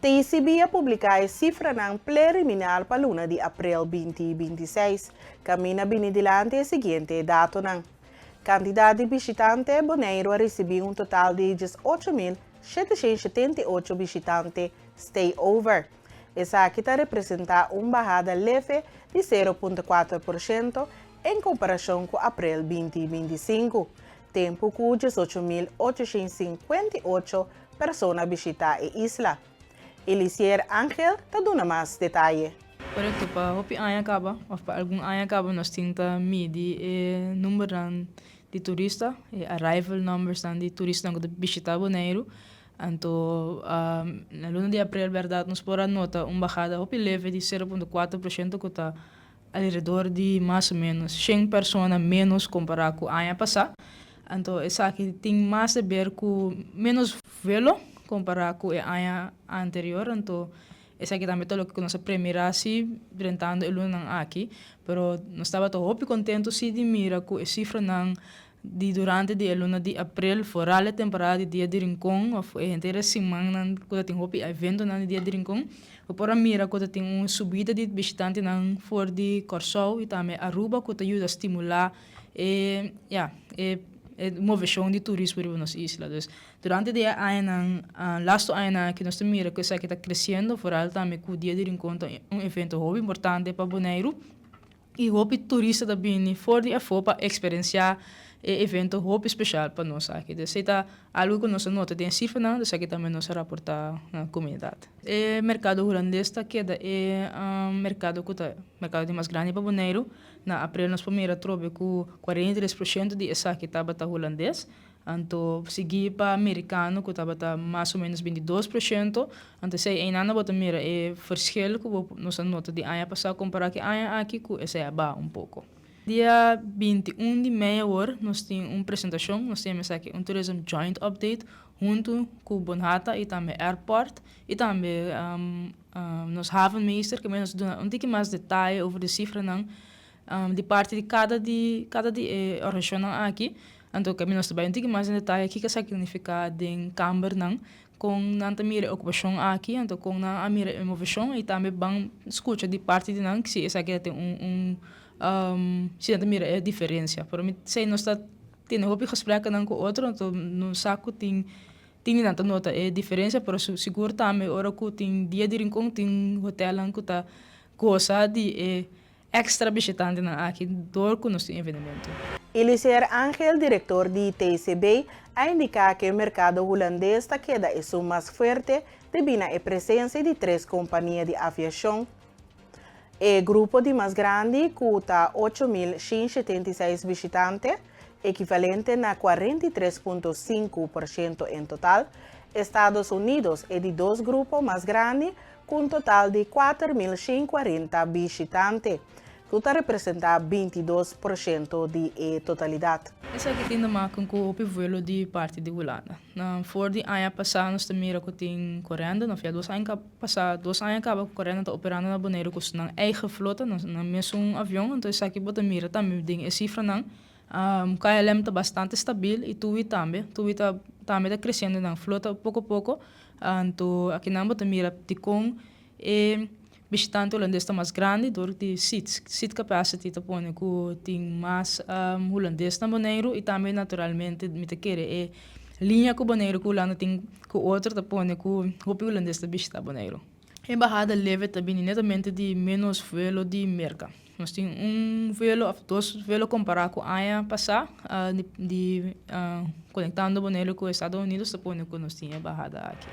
TCB a publiká e sifranan preliminar pa luna di aprel 2026. Kaminda a bini dilanti e siguiente datonan. Kantidat di bishitante: Boneiru a risibí un total di 18.778 bishitante stayover. Esaki ta representá un bahada leve di 0,4% en komparashon ku aprel 2025, tempu ku 18.858 persona a bishitá e isla. Elisier Angel ta duna mas detaye. Korekto, pa hopi aña kaba, òf pa algun aña kaba, nos tin ta midi e number di turista, e arrival numbers di turista ku ta bishitá Boneiru. Anto, na luna di aprel, berdat, nos por a nota un bahada hopi leve di 0,4%, ku ta alrededor di mas o ménos 100 persona menos kompará ku aña pasá. Anto, esaki tin mas di haber ku menos vuelo kompará ku aña anterior. Anto, esaki tambe ta loke nos a premirá si durante e luna aki, pero nos tabata hopi kontentu si di mira ku e sifranan di durante di luna di aprel, foral e temporada di Dia di Rincon, òf henter siman ku tin hopi evento na Dia di Rincon, por a mira ku tin un subida di bishitantenan for di Kòrsou i tambe Aruba, ku ta yuda stimulá e, ja, e moveshon di turismo riba nos isla. Dus durante di aña, lastu aña ku nos mira ku esaki ta kresiendo, foral tambe ku Dia di Rincon ta un evento hopi importante pa Boneiru. I hopi turista ta bini for di afó pa eksperensiá e evento hopi spesial pa nos aki. Dus ta algu ku nos a nota den sifranan, dus aki tambe nos a raportá na komunidat. E merkado hulandes ta keda e merkado ku ta merkado di mas grandi pa Boneiru. Na aprel nos por mira trobe ku 43% di esaki tabata hulandes. Anto, sigui pa amerikano, ku tabata mas o ménos 22%. Anto, esei einan bo ta mira e verschil ku nos a nota di aña pasá kompará ku aña aki, ku esei a baha un poko. Dia 21 di mei awor, nos tin un presentashon, nos tin esaki un Tourism Joint Update, huntu ku Bonhata i tambe Airport, i tambe nos havenmeester, ku nos duna un tiki mas detaye over di sifranan di parti di kada di organisashon aki. Anto, ku nos tambe un tiki mas den detaye kiko esaki ta nifiká den kambernan, kon nan ta mira okupashon aki, anto kon nan a mira e moveshon i tambe ban skucha di parti di nan si esaki tin un si nan ta mira e diferensia. Pero mi sei nos ta tene hopi gespreknan ku otro, anto nos sa ku tin nan ta nota e diferensia, pero sigur tambe ora ku tin Dia di Rincon tin hotelnan ku ta gosa di e extra bishitantenan aki dor ku nos tin evenemento. Elisier Angel, direktor di TCB, a indiká ku e merkado hulandes ta keda esun mas fuerte debí na e presensia di tres kompania di aviashon. E grupo di mas grandi, ku ta 8.176 bishitante, ekivalente na 43,5% en total. Estados Unidos e di dos grupo mas grandi, ku un total di 4.140 bishitante, ku ta representá 22% di e totalidat. Esaki tin di maken ku e vuelo di parti di Hulanda. Na for di aña pasá nos ta mira ku tin Corendon, òf ja, 2 aña pasá, 2 aña kaba Corendon ta operando na Boneiru ku nan eigen flota, nan mesun avion, anto esaki bo ta mira tambe den e sifranan. KLM ta bastante stabil i TUI tambe. TUI ta tambe ta kresiendo nan flota poko poko. Anto akinan bo ta mira dikon e bishitante hulandes ta mas grandi dor di seat capacity ta pone ku tin mas hulandes na Boneiru i tambe naturalmente mi ta kere e liña ku Boneiru ku Hulanda tin ku otro ta pone ku hopi hulandes ta bishitá Boneiru. E bahada leve ta bini netamente di menos vuelo di Merka. Nos tin un vuelo òf dos vuelo kompará ku aña pasá di konektando Boneiru ku Estados Unidos ta pone ku nos tin e bahada aki.